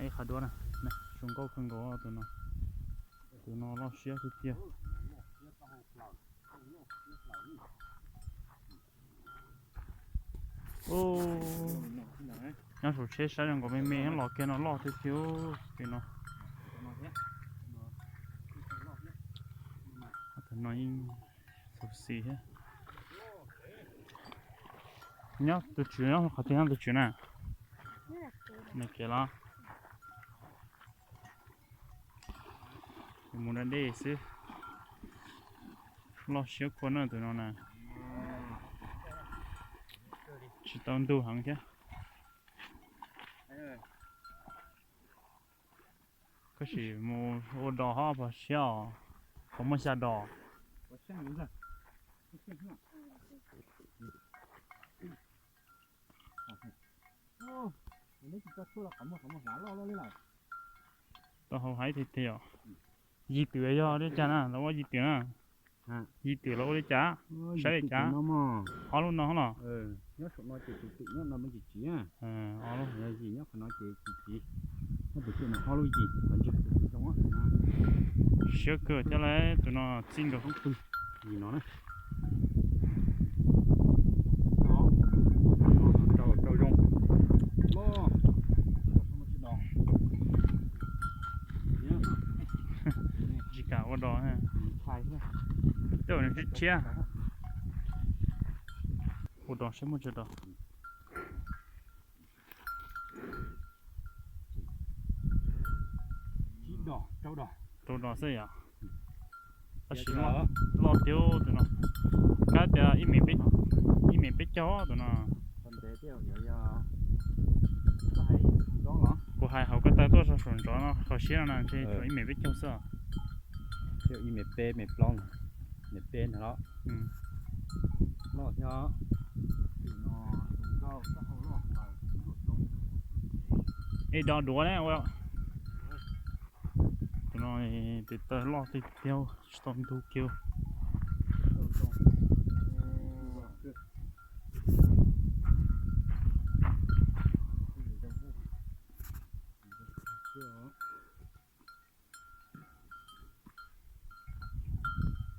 Ib qhov duab na, zoo nkauj kawg nkaus tus no. Tus no loj siab tiag tiag. Nyob saum tsheb saib zoo nkaus me me, los kiag no loj tiag tiag pem no. Tus no yeej xyuv xim thiab. Nyob tus tswv nyob qhov twg, nyob tus tswv na? Nws kev los mus da dej xwb. Loj siab khuav na tus no na. Tsis tau ntug heev thiab. Koj sim mus ua dos hov pas siab os, qhov muaj xya dos. Tau hauv haib tiag tiag os. Yim twm yog li cas na, lawv ua yim twm na? Yim twm lawv ua li cas? Saib li cas? Ob lub no los? Nyob saum no ces tus twm nyob no me ntsis tsiv, ob lub yim nyob qhov no ces tsis tsiv. Ob tus twm no ob lub yim qhov ntswg. Siab kawg thiab lauj, tus no txij nkaus hoob pw. Yim no na. Rau zoo. Tsis kam ua dos, tej zaum nws tshiab tshiab. Ua dos saib muaj tsawg dos. Rau dos xwb yom. Tab sis loj tiag tus no. Kab tias ib mev peb caug tus no. Kuv hais hauv ko taw tuaj saum ntsov no qhov siab no na, ntshe ib mev peb caug xwb. Ib mev peb mev plaub, mev peb ntag los. Loj thiab. Ej, dos duav ne. Tus no tes taw loj tiag tiag, tsis tau ntug kiag.